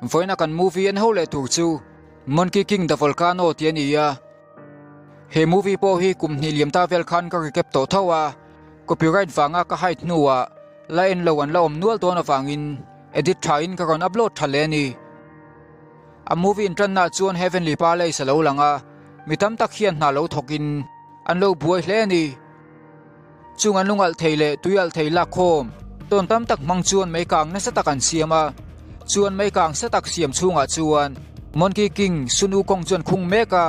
Vawiina kan movie en ho leh tur chu Monkey King The Volcano tih a ni a. He movie pawh hi kum hnih liam ta vel khan ka recap tawh tho a, copyright vanga ka hide hnuah la en lo an la awm nual dawn avangin edit thain ka rawn upload tha leh a ni. A movie intannaah chuan Heavenly Palace a lo lang a, mi tam tak hian hna lo thawkin an lo buai hle a ni. Chung an lungalh thei leh tuialh thei lakkhawm tawn tam tak hmang chuan meikang nasa tak an siam a, chuan meikang sa tak siam chhungah chuan Monkey King Sun Wukong chuan khung mek a.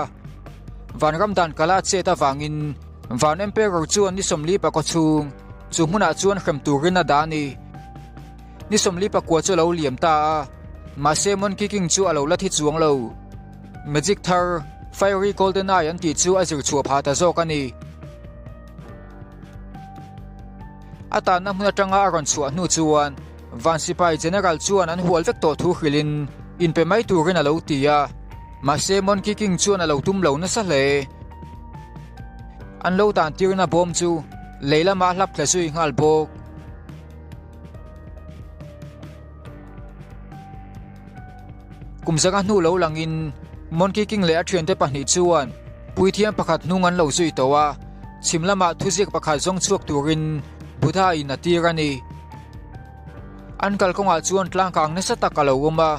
Vanram dan kala chet avangin Van Emperor chuan ni 44 chhung chu hmunah chuan hrem turin a dah a ni. Ni 44 chu a lo liam ta a, mahse Monkey King chu a lo la thi chuang lo. Magic thar Fiery Golden Eye an tih chu a zir chhuah phah ta zawk a ni. A tanna hmun atanga a rawn chhuah hnu chuan Van Sipai General chuan an hual vek tawh thu hrilhin inpe mai turin a lo ti a, mahse Monkey King chuan a lo tum lo nasa hle. An lo tan tirna bawm chu lei lamah a hlap thla zui nghal bawk. Kum zanga hnu lo langin Monkey King leh a thiante pahnih chuan puithiam pakhat hnung an lo zui tawh a, chhim lamah thuziak pakhat zawng chhuak turin Buddha in a tir a ni. An kalkawngah chuan tlangkang nasa tak a lo awm a,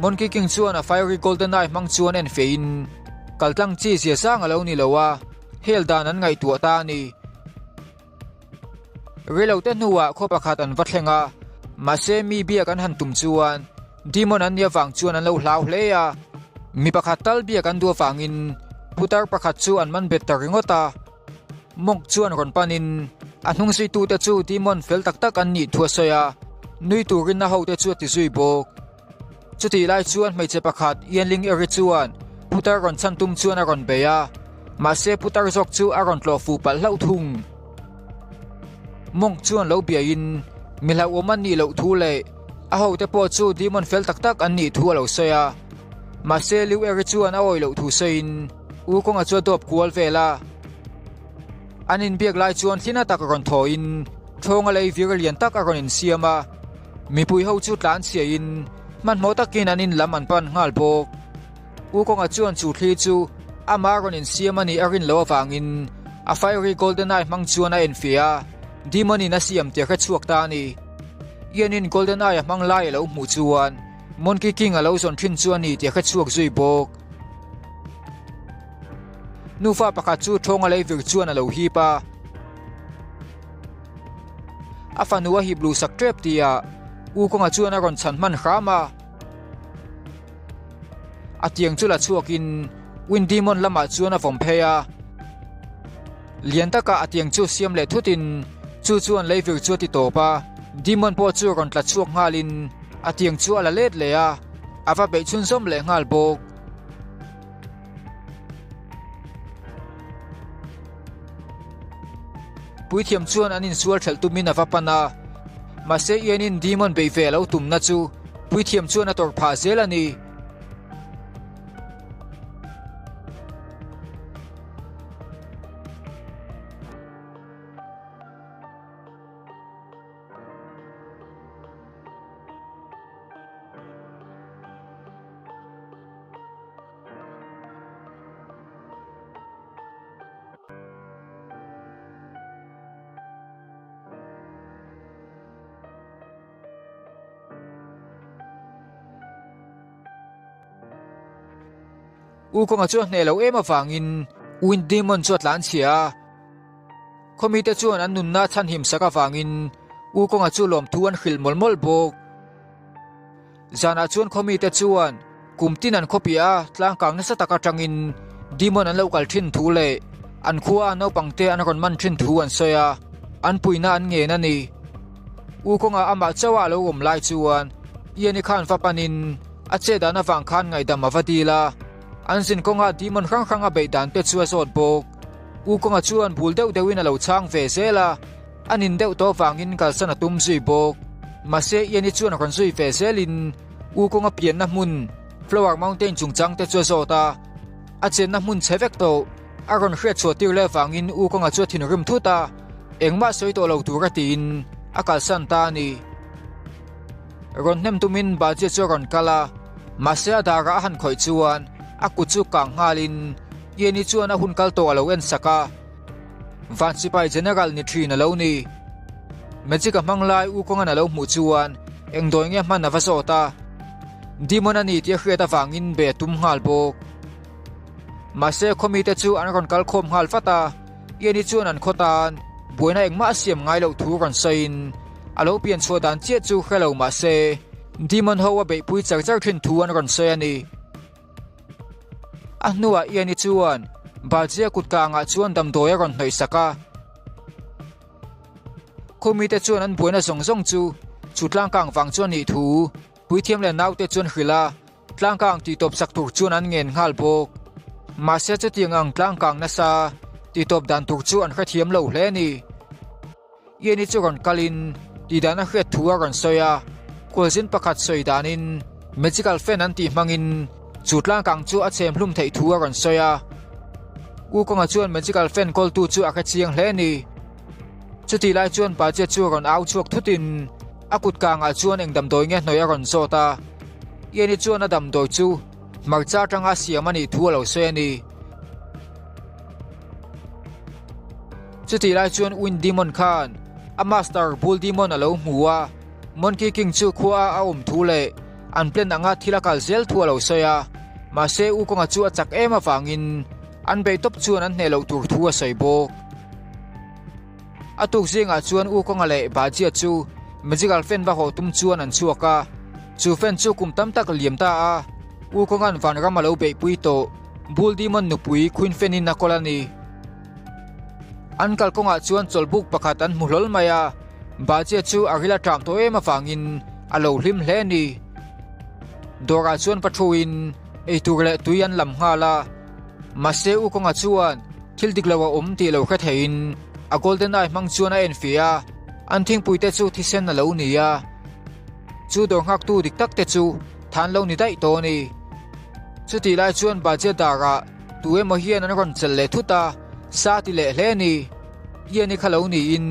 Monkey King chuan a Fiery Golden Eye hmang chuan en feiin kaltlang chi zia sang a lo ni lo a, hel dan an ngaihtuah ta a ni. Reilo te hnuah khaw pakhat an va thleng a, mahse mi biak an han tum chuan Demon an nih avang chuan an lo hlau hle a. Mi pakhat tal biak an duh avangin putar pakhat chu an man bet ta ringawt a. Monk chuan rawn panin a hnungzuitute chu Demon fel tak tak an nih thu a sawi a, nui turin a hote chu a ti zui bawk. Chutih lai chuan hmeichhe pakhat Yanling Eri chuan putar rawn chhan tum chuan a rawn bei a, mahse putar zawk chu a rawn tlawh fuh palh hlauh thung. Monk chuan lo biaiin mi hlauhawm an nih loh thu leh a hote pawh chu demon fel tak tak an nih thu a lo sawi a, mahse Liu Eri chuan a awih loh thu sawiin U Kawnga chu a dawp kual vel a. An inbiak lai chuan thlina tak rawn thawhin thawnga lei vir lian tak a rawn insiam a. Mipui ho chu tlan chhiahin hmanhmawh takin an in lam an pan nghal bawk. U Kawnga chuan chu thli chu amah rawn insiam a nih a rin loh avangin a Fiery Golden Eye hmang chuan a enfiah a, Demon in a siam tih a hre chhuak ta a ni. Ian in Golden Eye a hmang lai a lo hmuh chuan Monkey King a lo zawn thin chu a ni tih a hre chhuak zui bawk. Nufa pakhat chu thawnga lei vir chuan a lo hip a. A fanu a hip luh sak tep tihah U Kawnga chuan a rawn chhan hman hram a. A tiang chu la chhuakin Wind Demon lamah chuan a vawm phei a. Lian taka a tiang chu siam leh thutin chu chuan leivir chu a ti tawp a. Demon pawh chu rawn tla chhuak nghalin a tiang chu a la let leh a, a va beih chhunzawm leh nghal bawk. Puithiam chuan an insual ṭhelh tumin a va pan a, mahse Ian-in Demon beih ve a lo tumna chu Puithiam chuan a tawrh phah zel a ni. U kawnga chu a hneh loh em avangin Wind Demon chu a tlan chhia a. Khawmite chuan an nunna chhanhim sak avangin U kawnga chu lawmthu an hrilh mawlh mawlh bawk. Zanah chuan khawmite chuan kum tin an khawpiah a tlangkang nasa tak atangin Demon an lo kal thin thu leh an khua a naupangte an rawn man thin thu an sawi a, an puihna an ngen a ni. U kawngah amah chauha a lo awm lai chuan Ian-i khan va panin a chet dan avang khan ngaihdam a va dil a, an zin kawnga Demon hrang hrang a beih dan te chu a zawt bawk. U kawnga chuan bul deuh deuhin a lo chhang ve zel a. A nin deuh tawh vangin kalsan a tum zui bawk. Mahse Ian-i chuan rawn zui ve zelin U kawnga pianna hmun Flower Mountain chungchang te chu a zawt a. A chenna hmun chhe vek tawh a rawn hriat chhuah tir leh vangin U kawnga chu a thinrim thut a, engmah sawi tawh lo tur a tiin a kalsan ta a ni. Rawn hnem tumin Bajia chu a rawn kal a. Mahse a darah a han khawih chuan a kut chu kang nghalin Ian-i chuan a hun kal tawh a lo en sak a. Van sipai General ni thin a lo ni. Magic a hmang lai U Kawngan a lo hmuh chuan eng dawi nge hman a va zawt a. Demon a ni tih a hriat avangin be a tum nghal bawk. Mahse khawmite chu an rawn kal khawm nghal vat a, Ian-i chuan an khaw tan buaina engmah a siam ngai loh thu rawn sawiin a lo pian chhuah dan chiah chu hre lo mahse Demon ho a beihpui char char thin thu an rawn sawi a ni. A hnuah Ian-i chuan Balzia kut kangah chuan damdawi a rawn hnawih sak a. Khawmite chuan an buaina zawng zawng chu chu tlangkang vang chuan nih thu puithiam leh naute chuan hrilh a. Tlangkang tihtawp sak tur chuan an ngen nghal bawk. Mahse chutiang ang tlangkang nasa tihtawp dan tur chu an hrethiam lo hle a ni. Ian-i chu rawn kalin tihdan a hriat thu a rawn sawi a, khualzin pakhat sawi danin magical fan an tih hmangin chu tlangkang chu a chhem hlum theih thu a rawn sawi a. U Kawnga chuan magical fan kawltu chu a hrechiang hle a ni. Chutih lai chuan Pachia chu rawn au chhuak thutin a kut kangah chuan eng damdawi nge hnawih a rawn zawt a. Ian-i chuan a damdawi chu hmarcha atanga siam a nih thu a lo sawi a ni. Chutih lai chuan Wind Demon khan a master Bull Demon a lo hmu a, Monkey King chu khua a awm thu leh an plan anga thil a kal zel thu a lo sawi a. Mahse Wukong-a chu a chak em avangin an beih tawp chuan an hneh loh tur thu a sawi bawk. A tuk zingah chuan U Kawnga leh Bajia chu Magical Fan va haw tum chuan an chhuak a, chu fan chu kum tam tak liam ta a, U Kawnga'n vanram a lo beihpui tawh Bull Demon nupui Queen Fan-in a kawl a ni. An kalkawngah chuan chawlhbuk pakhat an hmu hlawl mai a, Bajia chu a ril a ṭam tawh em avangin a lo hlim hle a ni. Dawrah chuan va thuin eitur leh tui an lam nghal a, mahse U Kawnga chuan Thil dik lo a awm tih lo hre theiin a golden eye hmang chuan a enfiah a, an thingpui te chu thisen a lo ni a. Chu dawr nghaktu dik tak te chu than lo ni daih tawh a ni. Chutih lai chuan Bajia darah tu emaw hian an rawn chelh leh thut a, sa ti leh hle a ni. Ian-i kha lo niin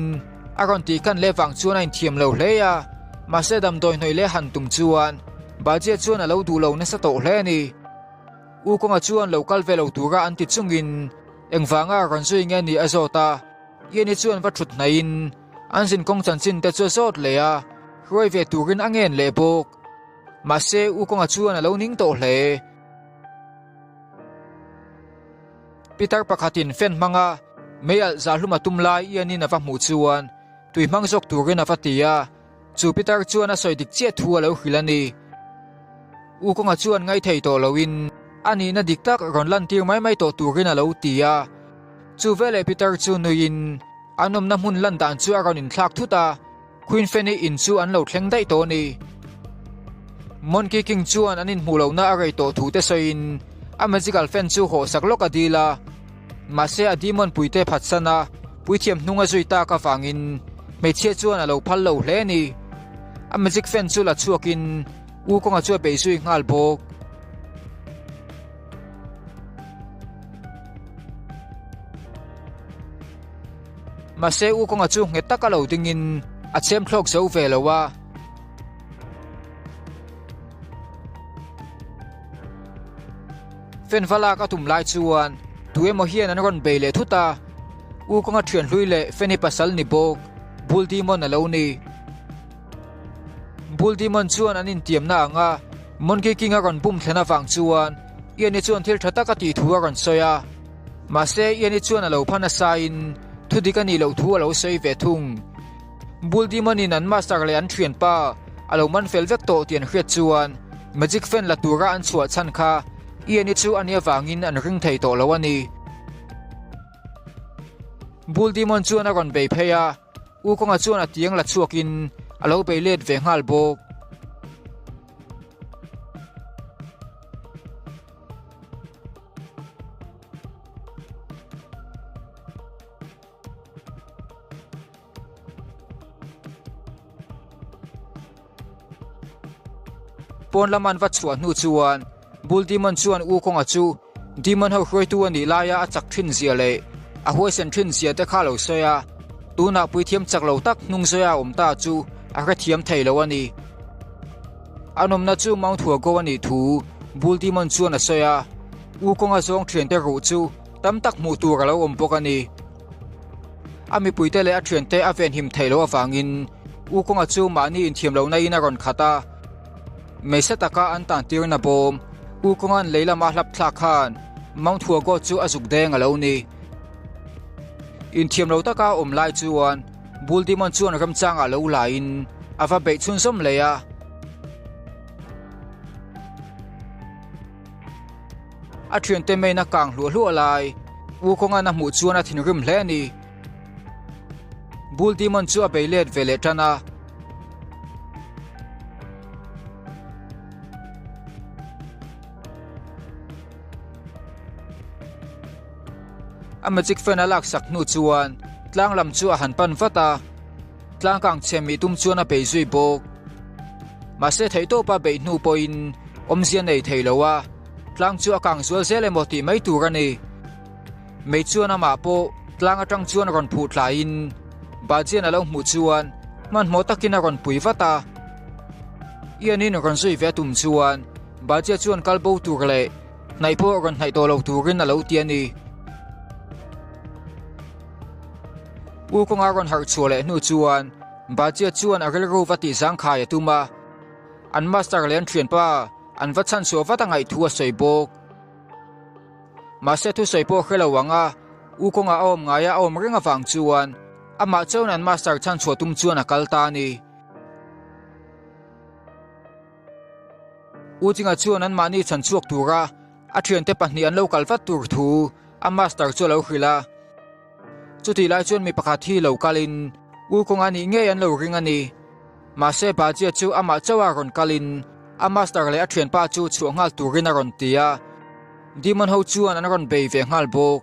a rawn tih kan leh vang chuan a inthiam lo hle a, mahse damdawi hnawih leh han tum chuan Bajia chuan a lo duh lo nasa tawh hle a ni. U Kawnga chuan lo kal ve lo tura an ti chungin engvanga rawn zui nge ni a zawt a, Ian-i chuan va thut hnaihin an zinkawng chanchin te chu a zawt leh a, hruai ve turin a ngen leh bawk. Mahse, U Kawnga chuan a lo ning tawh hle. Pitar pakhatin fan hmanga mei alh zahlum a tum lai Ian-in a va hmuh chuan tui hmang zawk turin a va ti a, Chu Peter chuan a sawi dik chiah thu a lo hrilh a ni. U Kawnga chuan ngaithei tawh loin a nihna dik tak rawn lantir mai mai tawh turin a lo ti a. Chu veleh Peter chu nuiin an awmna hmun lan dan chu a rawn inthlak thut a, Queen Fanny in chu an lo thleng daih tawh a ni. Monkey King chuan an inhmuh lohna a rei tawh thu te sawiin a magical fan chu hawhsak lawk a dil a. Mahse a demon puite phatsan a puithiam hnung a zui tak avangin hmeichhia chuan a lo phal lo hle a ni. A magic fan chu la chhuakin U Kawnga chu a bei zui nghal bawk. Mahse U Kawnga chu nghet taka lo dingin a chhem thlawk zo ve lo a. Fenva lak a tum lai chuan tu emaw hian an rawn bei leh thut a, U Kawnga thian hlui leh Feni pasal ni bawk Bull Demon a lo ni. Bull Demon chuan an intiamna anga Monkey King a rawn bum thlen avang chuan Ian-i chuan thil tha tak a tih thu a rawn sawi a, mahse Ian-i chuan a lo pha nasain thu dik a nih loh thu a lo sawi ve thung. Bull Demon-in an master leh an thianpa a lo man fel vek tawh tih an hriat chuan Magic Fan la tura an chhuah chhan kha Ian-i chu a nih avangin an ring thei tawh lo a ni. Bull Demon chuan a rawn bei phei a, U Kawnga chuan a tiang la chhuakin a lo bei let ve nghal bawk. Pawn lama an va chhuah hnu chuan Bull Demon chuan U Kawnga chu Demon ho hruaitu a nih laia a chak thin zia leh a huaisen thin zia te kha a lo sawi a, tunah puithiam chak lo tak hnung zawia a awm ta chu a hrethiam thei lo a ni. An awmna chu Mount Huago a nih thu Bull Demon chuan a sawi a, Wukong-a zawng thiante ruh chu tam tak hmuh tur a lo awm bawk a ni. A mipuite leh a thiante a venhim theih loh avangin Wukong-a chu mahni inthiam lohna in a rawn khat a. Meisa taka an tan tirna bawm Wukong-a'n lei lama hlap thlak khan Mount Huago chu a zuk deng a lo ni. Inthiam lo taka a awm lai chuan Bull Demon chuan remchangah lo laiin a va beih chhunzawm leh a. A thiante main a kang hluah hluah lai Wukongan a hmuh chuan a thinrim hle a ni. Bull Demon chu a bei let ve leh tan a. A magic fan a laksak hnu chuan tlang lam chu a han pan vat a, tlang kang chhe mih tum chuan a bei zui bawk. Mahse theihtawpa beih hnu pawhin awmzia nei thei lo a, tlang chu a kang zual zel emaw tih mai tur a ni. Mei chuan amah pawh tlang atang chuan rawn phuh tlaiin Bajian a lo hmuh chuan hmanhmawh takin a rawn pui vat a. Ianin rawn zui ve a tum chuan Bajia chuan kal bo tur leh Hnaih pawh rawn hnaih tawh lo turin a lo ti a ni. U kawnga rawn harh chhuah leh hnu chuan Bajia chuan a rilru va tih zangkhai a tum a, an master leh an thianpa an va chhanchhuah vat a ngaih thu a sawi bawk. Mahse thusawi pawh hre lo ang a, U kawnga a awm ngaia a awm reng avang chuan amah chuan an master chhanchhuah tum chuan a kal ta a ni. U Chinga chuan anmahni chhan chhuak tura a thiante pahnih an lo kal vat tur thu a master chu a lo hrilh a. Chutih lai chuan mi pakhat hi lo kalin U Kawnga nih ngei an lo ring a ni. Mahse Bajia chu amah chauha rawn kalin a master leh a thianpa chu chhuah nghal turin a rawn ti a. Demon ho chuan an rawn bei ve nghal bawk.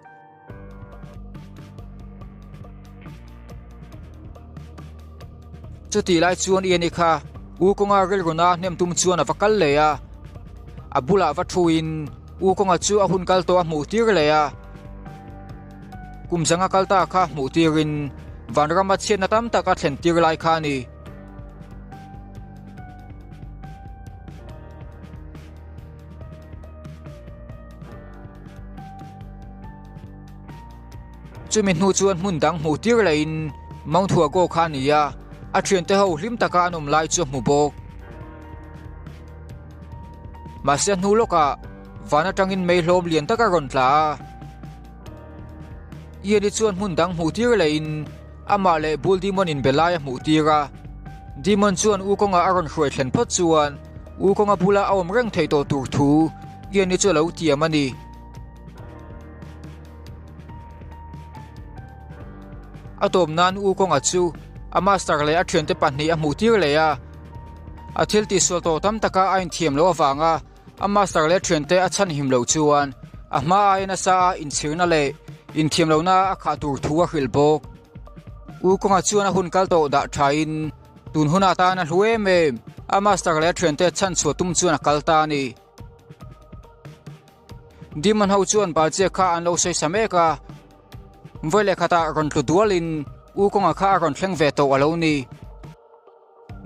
Chutih lai chuan Ian-i kha U Kawnga rilruna hnem tum chuan a va kal leh a, a bulah va thuin U Kawnga chu a hun kal tawh a hmuh tir leh a. Kum zanga kal ta kha hmuh tirin vanrama chhiatna tam tak a thlen tir lai kha a ni. Chumi hnu chuan hmun dang hmuh tir lehin Mount Huago kha a ni a, a thiante ho hlim taka an awm lai chu a hmu bawk. Mahse a hnu lawkah van atangin mei hlawm lian tak a rawn tla a. Ian-i chuan hmun dang hmuh tir lehin amah leh Bull Demon inbe lai a hmuh tir a. Demon chuan U kawnga a rawn hruai thlen phawt chuan U kawnga bula a awm reng theih tawh tur thu Ian-i chu a lo tiam a ni. A tawp nan U Kawnga chu a master leh a thiante pahnih a hmuh tir leh a. A thil tihsual tawh tam taka a inthiam loh avanga a master leh thiante a chhanhim loh chuan a hma aia nasa a inchhirna leh inthiam lohna a khah tur thu a hrilh bawk. U Kawnga chuan a hun kal tawh dah thain tun hunah tan a hlu em em a master leh a thiante chhanchhuah tum chuan a kal ta a ni. Demon ho chuan Balchia kha an lo sawi sa mek a, vawi leh khatah rawn tlu dualin U Kawnga kha a rawn thleng ve tawh a lo ni.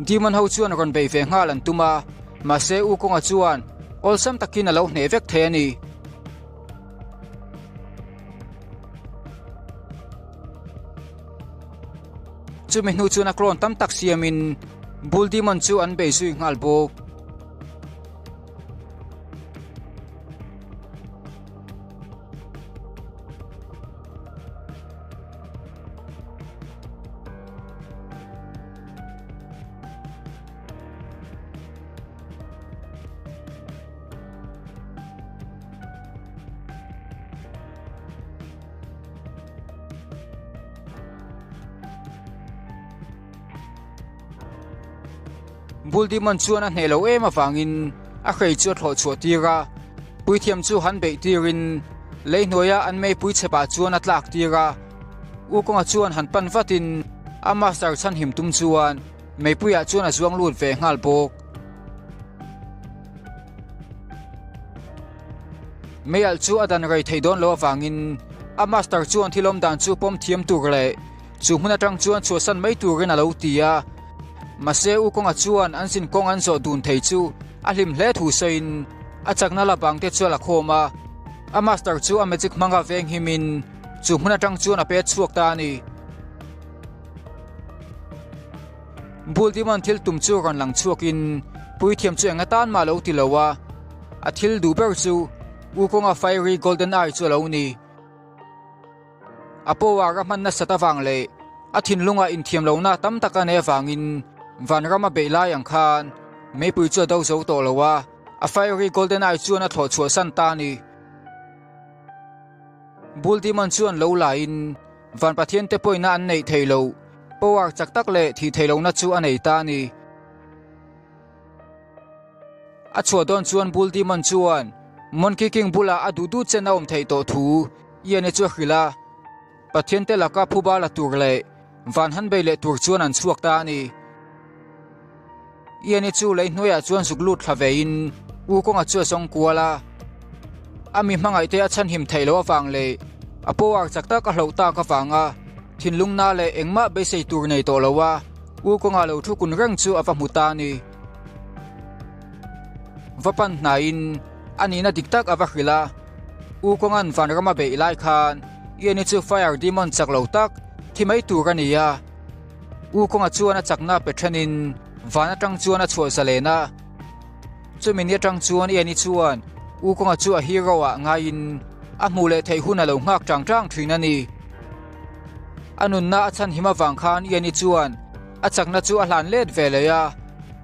Demon ho chuan rawn bei ve nghal an tum a, mahse U Kawnga chuan awlsam takin a lo hneh vek thei a ni. Chumi hnu chuan a clone tam tak siamin Bull Demon chu an bei zui nghal bawk. Bull Demon chuan a hneh lo em avangin a hrei chu a thlawh chhuah tir a, puithiam chu han beih tirin lei hnuaia an meipui chhepah chuan a tlak tir a. U Kawnga chuan han pan vatin a master chhanhim tum chuan meipuiah chuan a zuang lut ve nghal bawk. Meialh chu a dan rei thei dawn lo avangin a master chuan thil awm dan chu pawm thiam tur leh chu hmun atang chuan chhuahsan mai turin a lo ti a. Mahse Ukawnga chuan an zin kawng an zawh dun thei chu a hlim hle thu sawiin a chakna la bang te chu a la khawm a. A master chu a magic hmanga veng himin chu hmun atang chuan a pet chhuak ta a ni. Bull Demon thil tum chu rawn lang chhuakin puithiam chu eng atan mah lo ti lo a, a thil duh ber chu Ukawnga Fiery Golden Eye chu a lo ni. A power a hman nasat avang leh a thinlungah inthiam lohna tam tak a nei avangin vanram a beih lai ang khan meipui chu a do zo tawh lo a, a Fiery Golden Eye chuan a thlawh chhuahsan ta a ni. Bull Demon chuan lo laiin van Pathian te pawhina an neih theih loh power chak tak leh thih theih lohna chu a nei ta a ni. A chhuah dawn chuan Bull Demon chuan Monkey King bulah a duh duh chen a awm theih tawh thu Ian-i chu a hrilh a. Pathian te laka phuba la tur leh van han bei leh tur chuan an chhuak ta a ni. Ian-i chu lei hnuaiah chuan zuk lut thla vein U Kawnga chu a zawng kual a. A mi hmangaihte a chhanhim theih loh avang leh a power chak tak a hloh tak avanga thinlungna leh engmah beisei tur nei tawh lo a U Kawnga lo thu kun reng chu a va hmu ta a ni. Va pan hnaiin a nihna dik tak a va hrilh a, U Kawnga'n vanram a beih lai khan Ian-i chu Fire Demon chak lo tak thi mai tur a ni a. U Kawnga chuan a chakna pe thenin van atang chuan a chhuah zalen a. Chumi ni atang chuan Ian-i chuan U Kawnga chu a hero ah ngaiin a hmuh leh theih hun a lo nghak tang tang thin a ni. A nunna a chhanhim avang khan Ian-i chuan A chakna chu a hlan let ve leh a,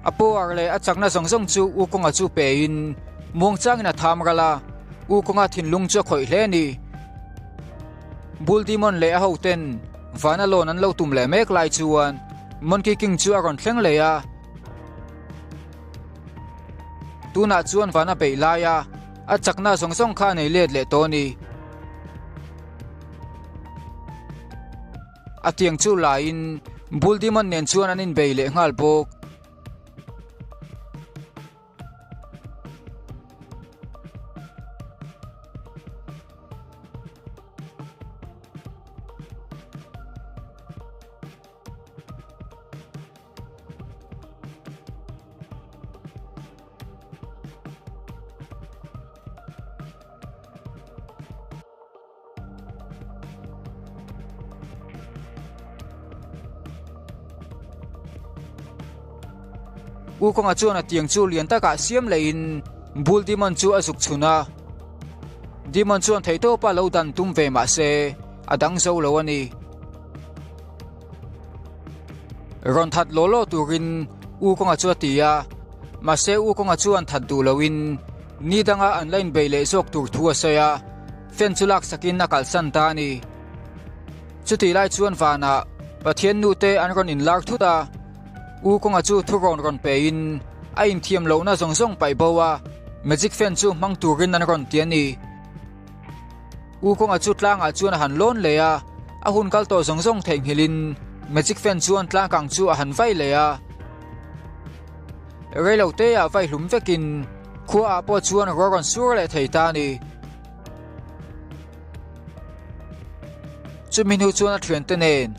a power leh a chakna zawng zawng chu U Kawnga chu pein muangchangin a tham ral a, U Kawnga thinlung chu a khawih hle a ni. Bull Demon leh a hoten vana lawn an lo tum leh mek lai chuan Monkey King chu a rawn thleng leh a, tunah chuan vana beih laia a chakna zawng zawng kha a nei let leh tawh a ni. A tiang chu laiin Bull Demon nen chuan an inbei leh nghal bawk. U kawnga chuan a tiang chu lian takah siam lehin Bull Demon chu a zuk chhun a. Demon chuan theihtawpa lo dan tum ve mah se a dang zo lo a ni. Rawn that law law turin U kawnga chu a ti a, mahse U kawnga chuan that duh loin ni danga an la inbeih leh zawk tur thu a sawi a. Fan chu laksakin a kalsan ta a ni. Chutih lai chuan vanah Pathian nute an rawn inlar thut a, U Kawnga chu thurawn rawn pein a inthiam lohna zawng zawng paih bo a, magic fan chu hmang turin an rawn ti a ni. U Kawnga chu tlangah chuan a han lawn leh a, a hun kal tawh zawng zawng theihnghilhin magic fan chuan tlangkang chu a han vai leh a. Reiloteah vai hlum vekin khuaah pawh chuan ruah rawn sur leh thei ta a ni. Chumi hnu chuan a thiante nen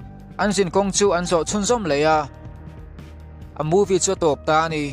an zin kawng chu an zawh chhunzawm leh a, a movie chu a tawp ta a ni.